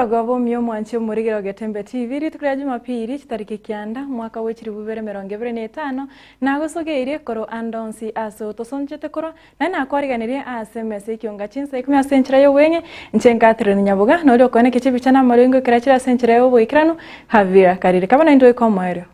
Omorogo bw'omuya omwanche omorigere o Getembe TV, rituko ria Jumapili, chitariki kianda, omwaka bwe chilifu bibere emerongo ebere na etano, nagosogeirie korwa ande onsi ase otosonchete korwa, naende nakwariganirie ase emesa y'ekionga chinsa ikomi ase enchera y'obweng'e, inche Catherine Nyaboga, na oria okoenekia chibicha na amarengo ekero chire ase enchera y'oboikeranu, Havira Kariri. Kaba naintwe goika omoerio.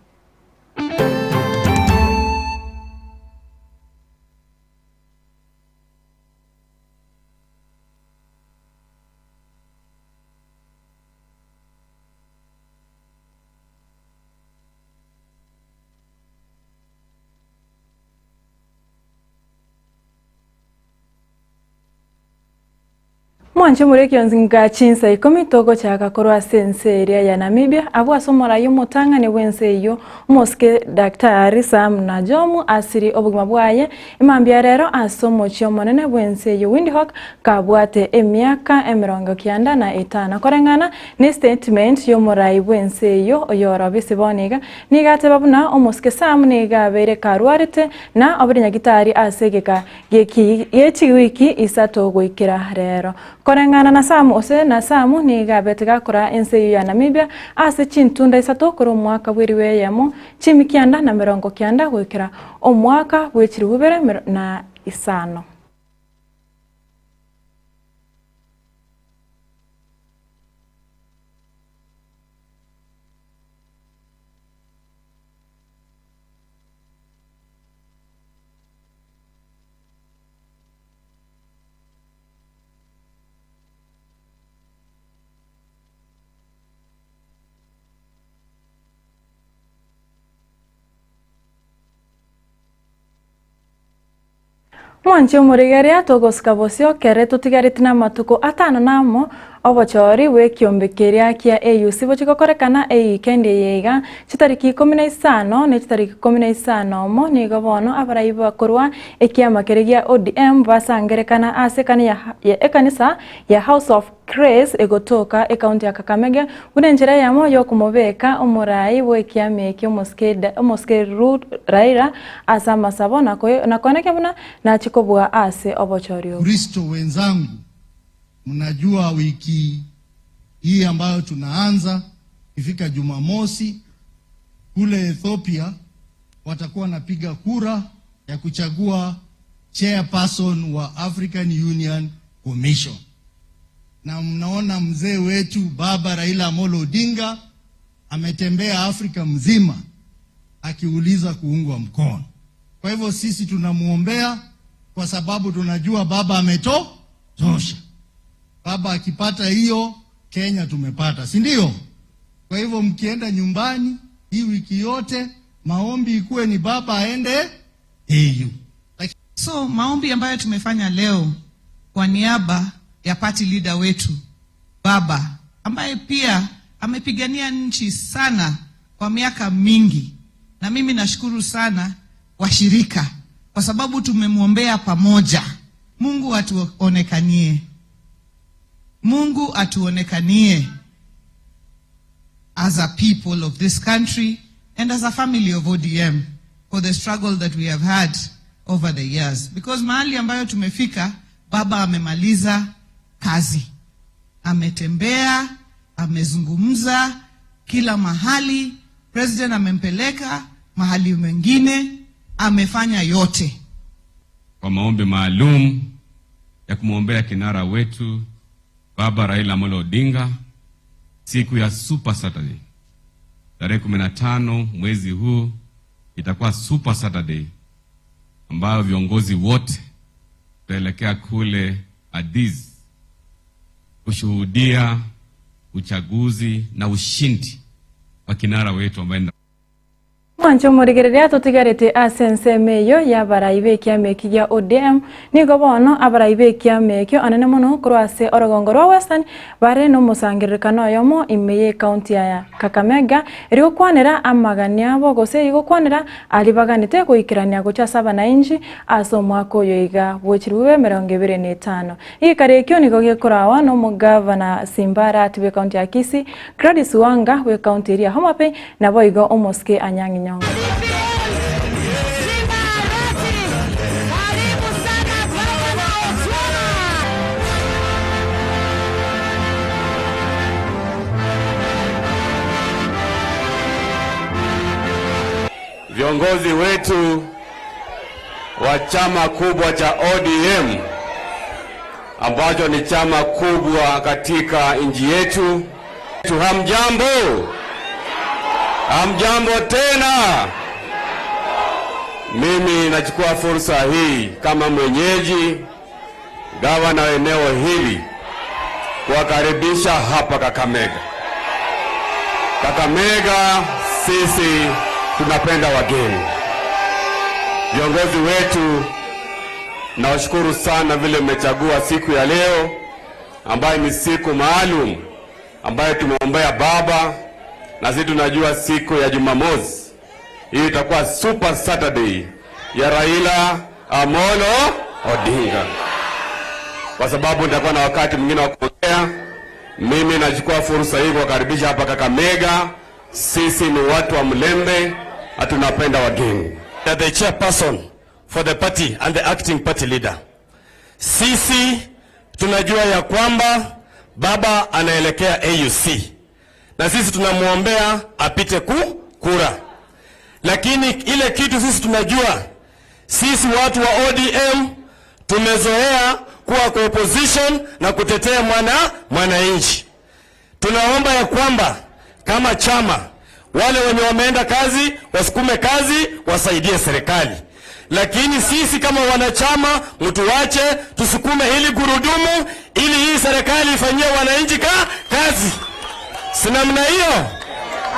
Mwanche more ekionsi nga chinsa ikomi togochaka korwa ase ense eria ya Namibia, abwo ase omorai omotang'ani bw'ense eyio, omosike Daktari Sam Najomu asiri obogima bwaye Mambia rero ase omochie omonene bw'ense eyio Windhoek kabwate emiaka emerongo kianda na etano. Koreng'ana ne statement y'omorai bw'ense eyio oyorobisi bono iga, nigo ateba buna omosike Sam nigo abeire karwarete na obeire nyagitari ase egeka gie chiwiki isato goikera rero. Koreng'ana na Sam ose na Sam nigo abete gakora ense eyio ya Namibia ase chintunda isato korwa omwaka bw'eribu eyemo Chimi kianda na merongo kianda goikera omwaka bwe chilifu bibere na isano. Mwanche omorigereria togosika bosio kere totigareti namatuko atano namo obochori bw'ekiombe keria kia AUC bochie gokorekana ewikendi eye iga chitariki ikomi na isano ne chitariki ikomi na isano omo nigo bono abarai bakorwa ekiama keria gia ODM basangerekana ase ekanisa ya House of Grace egotoka ekaunti ya Kakamega buna enchera eyemo yokomobeka omorai bw'ekiama eke omosike Ruth Raila ase amasabo na koenekia buna nachie kobua ase obochori obo. Kristo wenzangu, mnajua wiki hii ambayo tunaanza ikifika Jumamosi kule Ethiopia watakuwa wanapiga kura ya kuchagua chairperson wa African Union Commission. Na mnaona mzee wetu Baba Raila Amolo Odinga ametembea Afrika mzima akiuliza kuungwa mkono. Kwa hivyo sisi tunamuombea kwa sababu tunajua baba ametosha. Baba akipata hiyo, Kenya tumepata, si ndio? Kwa hivyo mkienda nyumbani hii wiki yote maombi ikuwe ni baba aende AU. So maombi ambayo tumefanya leo kwa niaba ya party leader wetu baba, ambaye pia amepigania nchi sana kwa miaka mingi, na mimi nashukuru sana washirika kwa sababu tumemwombea pamoja. Mungu atuonekanie, Mungu atuonekanie as a people of this country and as a family of ODM for the struggle that we have had over the years. Because mahali ambayo tumefika, baba amemaliza kazi, ametembea, amezungumza kila mahali, president amempeleka mahali mengine, amefanya yote. Kwa maombi maalum ya kumwombea kinara wetu Baba Raila Amolo Odinga siku ya Super Saturday tarehe 15 mwezi huu itakuwa Super Saturday ambayo viongozi wote tutaelekea kule Addis kushuhudia uchaguzi na ushindi wa kinara wetu ambaye Mwanche omorigereria totigarete ase ensemo eyio y'abarai b'ekiama eki gia ODM, nigo bono abarai b'ekiama ekio anene mono korwa ase orogongo rwa Western bare nomosangererekano oyomo ime y'ecounty ya Kakamega erio gokwanera amagani abo gose erio gokwanera aria baganete goikerania gochia ase abanainchi ase omwaka oyo iga bw'echilifu 2025. Egekaro ekio nigo gekorawa nomogavana Simba Arati bw'ecounty ya Kisii, Gladys Wanga bw'ecounty eria ya Homa Bay Naboigo omosike Anyang'i Nyong'o. Viongozi wetu wa chama kubwa cha ODM ambacho ni chama kubwa katika nchi yetu. Hamjambo, hamjambo tena. Mimi nachukua fursa hii kama mwenyeji gavana wa eneo hili kuwakaribisha hapa Kakamega. Kakamega sisi tunapenda wageni. Viongozi wetu, nawashukuru sana vile mmechagua siku ya leo ambayo ni siku maalum ambayo tumeombea baba, na sisi tunajua siku ya Jumamosi hii itakuwa Super Saturday ya Raila Amolo Odinga, kwa sababu nitakuwa na wakati mwingine wa kuongea. Mimi nachukua fursa hii kuwakaribisha hapa Kakamega. Sisi ni watu wa Mlembe na tunapenda wageni. The chairperson for the party and the acting party leader. Sisi tunajua ya kwamba baba anaelekea AUC na sisi tunamwombea apite ku kura, lakini ile kitu sisi tunajua, sisi watu wa ODM tumezoea kuwa kwa opposition na kutetea mwana mwananchi. Tunaomba ya kwamba kama chama wale wenye wameenda kazi wasukume kazi, wasaidie serikali, lakini sisi kama wanachama mtuwache tusukume hili gurudumu ili hii serikali ifanyie wananchi ka kazi. Si namna hiyo?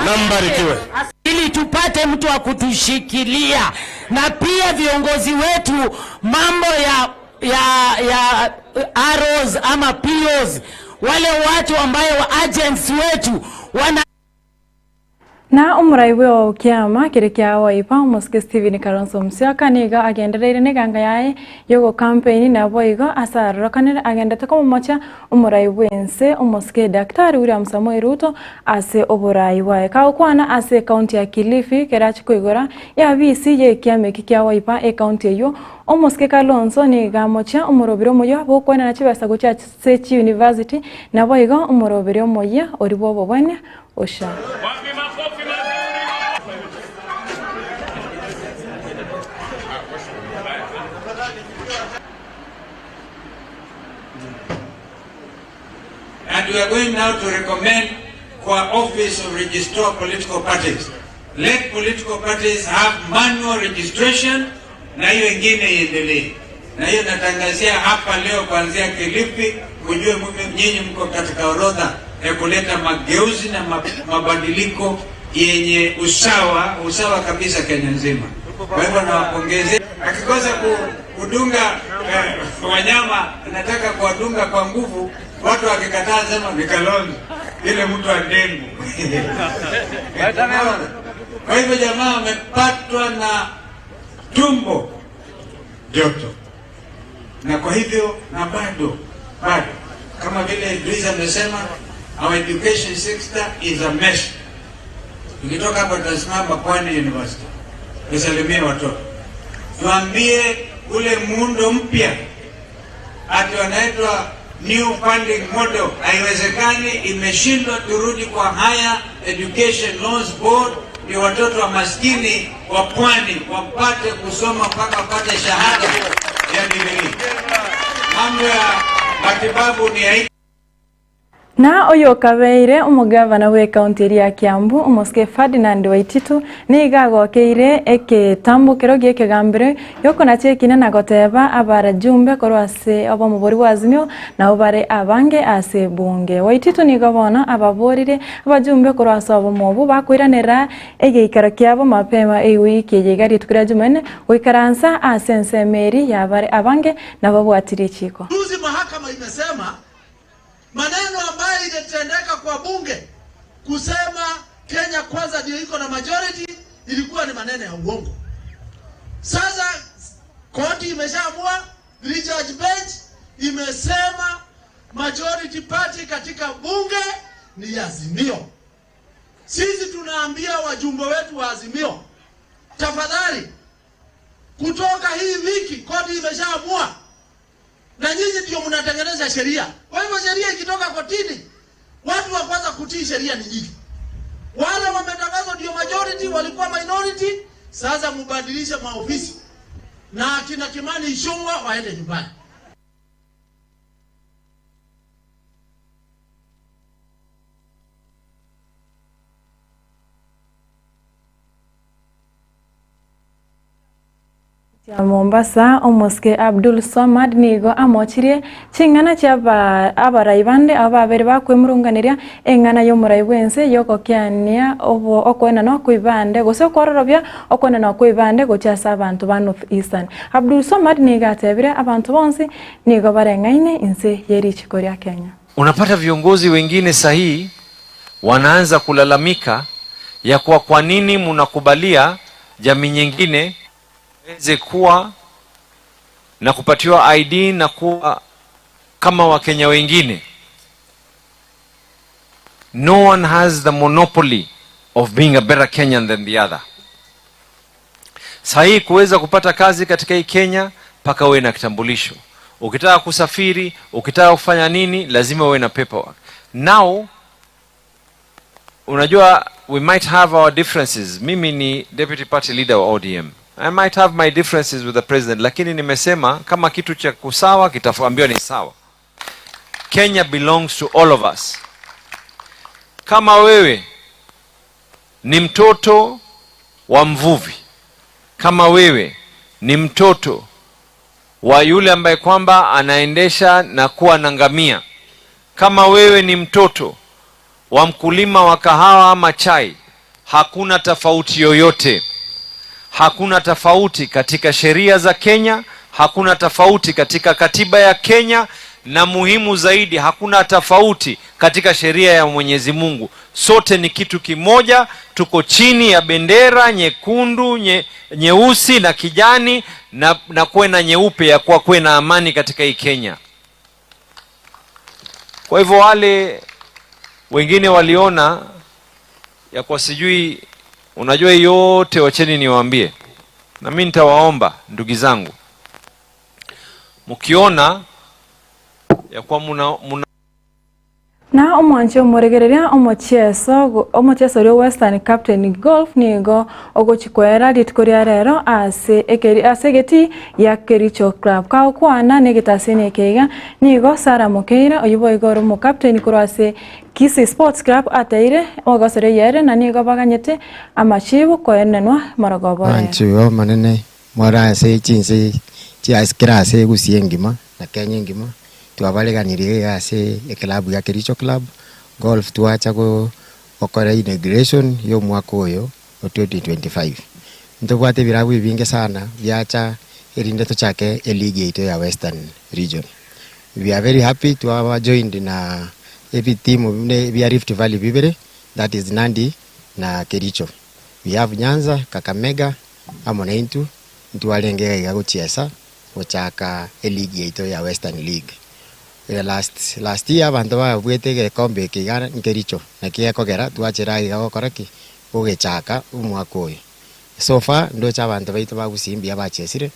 Na mbarikiwe. Ili tupate mtu wa kutushikilia, na pia viongozi wetu mambo ya ya ya arrows ama POs, wale watu ambayo wa agents wetu wana Na omoraibu o kiama kere kia Wiper omosike Stephen Kalonzo Musyoka nigo agendereire neganga yaye yogo campaign nabo igo ase arokanire agendete komomocha omoraibu ense omosike Daktari William Samoei Ruto ase oborai bwaye. Kagokwana ase ekaunti ya Kilifi kerachi koigora eabisi ye ekiama eki kia Wiper ekaunti eywo omosike Kalonzo nigo amochia omorobere omoyia bokwenana chibesa gochia ase chiuniversity nabo igo omorobere omoyia oria bwa obobwania osha. And we are going now to recommend kwa Office of Registrar of Political Parties. Let political parties have manual registration na hiyo ingine iendelee. Na hiyo natangazia hapa leo kuanzia Kilifi, mjue nyinyi mko katika orodha ya kuleta mageuzi na mabadiliko yenye usawa, usawa kabisa Kenya nzima. Kwa hivyo nawapongezea. Akikosa kudunga wanyama, anataka kuwadunga kwa nguvu, watu wakikataa sema ni Kalonzo, ile mtu wa ndengu. Kwa hivyo jamaa amepatwa na tumbo joto, na kwa hivyo na bado bado kama vile Idris amesema, our education sector is a mess. Tukitoka hapa tutasimama Pwani University tusalimie watoto, tuambie ule muundo mpya ati wanaitwa new funding model haiwezekani, imeshindwa. Turudi kwa Higher Education Loans Board ndio watoto wa maskini wa pwani wapate kusoma mpaka wapate shahada ya degree. Mambo ya matibabu ni ya Na oyo kabeire omogavana bwa ekaunti eria ya Kiambu omosike Ferdinand Waititu nigo agokeire eketambokero gia ekegambero giokonacha ekina na goteba abarajumbe korwa ase obomobori bwa Azimio nabo bare abange ase ebunge. Waititu nigo bono ababorire abajumbe korwa ase obomo obo bakoiranera egeikaro kiabo mapema ewiki eye iga rituko ria Jumanne goikaransa ase ensemo eri yabare abange nabo babwatire echiko. Juzi mahakama imesema maneno ambayo ilitendeka kwa bunge kusema Kenya Kwanza ndio iko na majority ilikuwa ni maneno ya uongo. Sasa koti imeshaamua, three judge bench imesema majority party katika bunge ni Azimio. Sisi tunaambia wajumbe wetu wa Azimio, tafadhali, kutoka hii wiki koti imeshaamua, na nyinyi ndio mnatengeneza sheria. Kwa hivyo sheria ikitoka kotini, watu wa kwanza kutii sheria ni nyinyi. Wale wametangazwa ndio majority, walikuwa minority. Sasa mubadilishe maofisi na akina Kimani Ichung'wa waende nyumbani. Ya Mombasa, omosike Abdul Swamad nigo amochirie ching'ana chia abarai bande abo babere bakwemurunganeria eng'ana y'omorai bw'ense y'ogokeania okoenanwa kw'ebande gose okwororobia okoenanwa kw'ebande gochia ase abanto ba North Eastern. Abdul Swamad nigo atebire abanto bonsi nigo bareng'aine inse ye richiko ria Kenya. Unapata viongozi wengine sahii wanaanza kulalamika ya kuwa kwa nini munakubalia jamii nyingine weze kuwa na kupatiwa ID na kuwa kama Wakenya wengine. No one has the monopoly of being a better Kenyan than the other. Sahii kuweza kupata kazi katika hii Kenya mpaka uwe na kitambulisho. Ukitaka kusafiri, ukitaka kufanya nini, lazima uwe na paperwork. Now unajua we might have our differences. Mimi ni deputy party leader wa ODM. I might have my differences with the president, lakini nimesema kama kitu cha kusawa kitaambiwa ni sawa. Kenya belongs to all of us. Kama wewe ni mtoto wa mvuvi, kama wewe ni mtoto wa yule ambaye kwamba anaendesha na kuwa na ngamia, kama wewe ni mtoto wa mkulima wa kahawa ama chai, hakuna tofauti yoyote. Hakuna tofauti katika sheria za Kenya, hakuna tofauti katika katiba ya Kenya, na muhimu zaidi, hakuna tofauti katika sheria ya Mwenyezi Mungu. Sote ni kitu kimoja, tuko chini ya bendera nyekundu, nyeusi na kijani na kuwe na nyeupe ya kuwa kuwe na amani katika hii Kenya. Kwa hivyo wale wengine waliona ya kwa sijui, unajua yote, wacheni niwaambie, na mimi nitawaomba ndugu zangu, mkiona ya kwa muna Na omwanchi omoregereria omocheso oria Western Captain Golf nigo ogochikwera rituko ria rero ase ase egeti ya Kericho Club kagokwana na egetasini ekeiga nigo Sarah Mokeira oywo boigo ore omocaptain korwa ase Kisii Sports Club ateire ogosera eyere na nigo baganyete amachibu koenenwa morogoba ore. Abanchwa b'Omonene, more ase chinse chia kera ase Gusii engima na Kenya engima, twabareganirie iga ase eclub ya Kericho Club Golf twacha gokora inauguration ya omwaka oyo o 2025. Ntobwate ebirabu ebinge sana biacha erinde tochake eleague yaito ya Western Region. We are very happy to have joined na ebitimu buna bia Rift Valley bibere, that is Nandi na Kericho. We have Nyanza, Kakamega amo naintwe ntwarenge iga iga gochiesa gochaka eleague yaito ya Western League. Last last year abanto babuete egekombe eke iga nkericho naki gekogera twachera iga gokora ki? Gogechaka omwaka oyo. So far ndoche abanto baito ba Gusii mbuya bachesire,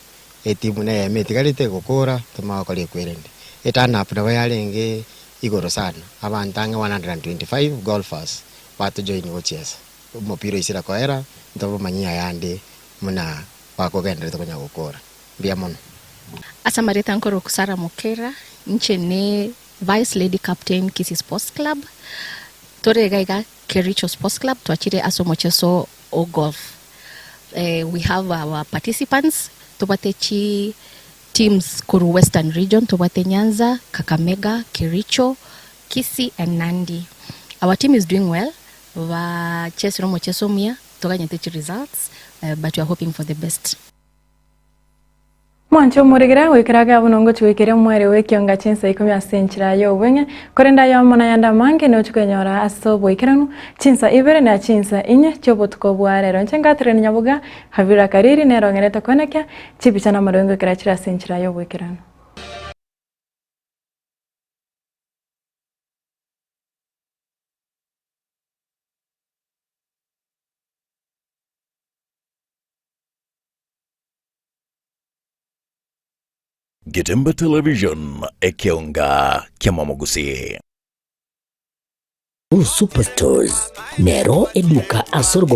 etimu neyemo etigarete gokora tomanye gokora ekwerende. Eturn up nabo yarenge igoro sana, abanto ang'e 125 golfers batojoin gochiesa. Omopira oisire koera, ntobamanyie ayande buna bakogenderete konya gokora. Mbuya mono. Ase amarieta nkorokwa Sarah Mokera, inche ne Vice Lady Captain Kisii Sports Club. Tore iga iga Kericho Sports Club twachire ase omocheso o golf. We have our participants, tobwate chi teams korwa Western Region, tobwate Nyanza, Kakamega, Kericho, Kisii and Nandi. Our team is doing well, bachesire omocheso omuya, toganyete chi results, but we are hoping for the best. Mwanche omoregere goikera abe abwo nongochia goikeria omoerio bw'ekionga chinsa ikomi ase enchera y'obweng'e, korende aye amo nayande amange nochie kwenyora ase oboikeranu chinsa ibere na chinsa inye chi'obotuko bwa rero. Inche ngaterania nyaboga Havila Kariri nere ong'erete koenekia chibicha na amariogi goikera chire ase enchera y'oboikeranu. Getembe Television, ekeonga kiamamogusii. Superstores nero eduka ase orogongo.